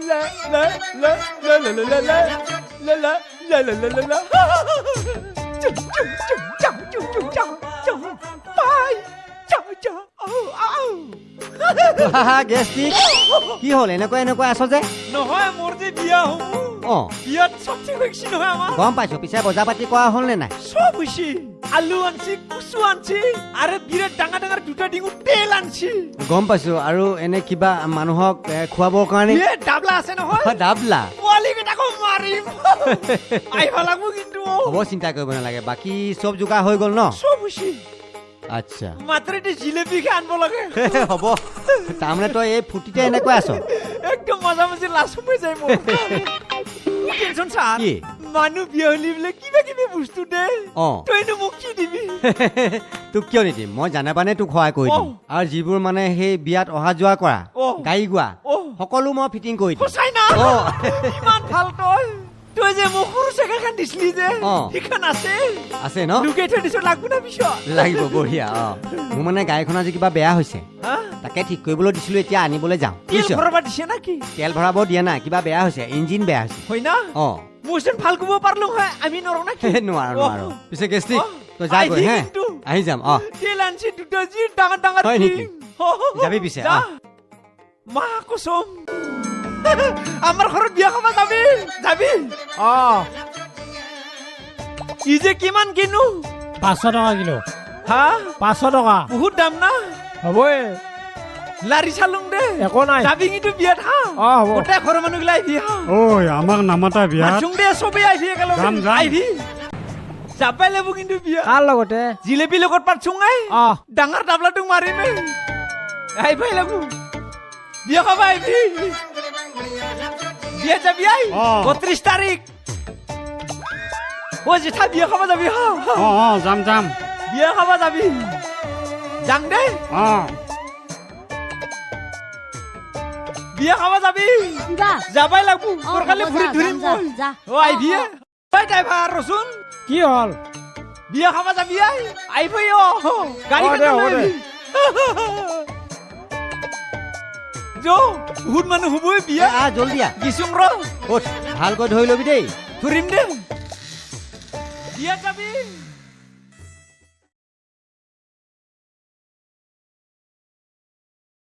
লা লা লা লা লা লা লা লা লা লা লা লা লা লা চু চু চু চা চু চু চা চু পাই চা চা ঔ আউ। গেষ্টিক, কি হ'ল? এনেকুৱা এনেকুৱা আছ যে? নহয়, মোৰ যে বিয়া হ'ব, বিয়াত চব ঠিক হৈছে নহয় আমাৰ। গম পাইছো। পিছে বজাৰ পাতি কৰা হ'ল নে নাই? চব হৈছে। আলু আনছি, কচু আনছি, আৰু বিৰাট ডাঙৰ ডাঙৰ দুটা ডিঙু তেল আনছি। গম পাইছো। আৰু এনে কিবা মানুহক খুৱাবৰ কাৰণে? এ ডাবলা আছে নহয়। ডাবলা? পোৱালি কেইটাকো মাৰিম। আহিব লাগব কিন্তু। হ'ব, চিন্তা কৰিব নালাগে। বাকী চব যোগাৰ হৈ গ'ল ন? চব হৈছে। আচ্ছা, মাত্ৰ এতিয়া জিলেপি খাই আনিব লাগে। হ'ব। তাৰমানে তই এই ফূৰ্তিতে এনেকৈ আছ? একদম মাজা মাজে লাজ সোমাই যায় মোৰ। Tension sir. কি? মানুহ বিয়া হ'লি বোলে কিবা কিবি বস্তু দে। তইনো মোক কি দিবি? তোক কিয় নিদিম? মই জানাবানে তোক সহায় কৰি দিম। আৰু যিবোৰ মানে সেই বিয়াত অহা যোৱা কৰা, গাড়ী গোৱা, সকলো মই ফিটিং কৰি দিম। সঁচাই না? ইমান ভাল তই। তই যে মোক সৰু চাইকেলখন দিছিলি যে, সেইখন আছে? আছে ন? লুকাই থৈ দিছো, লাগব না পিছত? লাগিব, বঢ়িয়া। মোৰ মানে গাড়ীখন আজি কিবা বেয়া হৈছে, তাকে ঠিক কৰিবলৈ দিছিলো, এতিয়া আনিবলৈ যাওঁ। তেল ভৰাব দিছে নেকি? তেল ভৰাব দিয়া নাই, কিবা বেয়া হৈছে, ইঞ্জিন বেয়া হৈছে। হয় না? মোৰচোন ভাল কৰিব পাৰিলো হয়, আমি নোৱাৰো না? নোৱাৰো নোৱাৰো। পিছে গেষ্টিক, তই যা গৈ হে, আহি যাম। তেল আনছি দুটা, যি ডাঙৰ ডাঙৰ। হয় নেকি? যাবি পিছে? মা কচম, আমাৰ ঘৰত বিয়া খাব যাবি? যাবি? ই যে কিমান কিনো? 500 টকা কিলো। হা? 500 টকা। বহুত দাম না? হ'বই। লাৰি চালুং দে। একো নাই। যাবি কিন্তু বিয়াত হা? হ'ব। গোটেই ঘৰৰ মানুহগিলা আহিবি হা। ঐ, আমাক নামাতা বিয়াত? মাচুং দে, চবেই আহিবি একেলগে। আহিবি, যাবাই লাগিব কিন্তু বিয়া। কাৰ লগতে? জিলেপি লগত পাতচোং I. ডাঙৰ ডাবলাটোক মাৰিমে। আহিবই লাগিব। বিয়া খাব আহিবি। বিয়া যাবি I? 32 তাৰিখ। অ জেঠা, বিয়া খাব যাবি হা? যাম যাম। বিয়া খাব যাবি। যাং দে। বিয়া খাব যাবি? যাবাই লাগব। তোৰ কালি ভৰি ধৰিম মই। অ আহিবি। ঐ ড্ৰাইভাৰ ৰচোন। কি হ'ল? বিয়া খাব যাবি I? আহিবই। অ গাড়ী। যো, বহুত মানুহ হ'বই বিয়া। আহ, জলদি আহ। গিচুং ৰ। উঠ, ভালকৈ ধৰি ল'বি দেই। ধৰিম দে। বিয়া যাবি।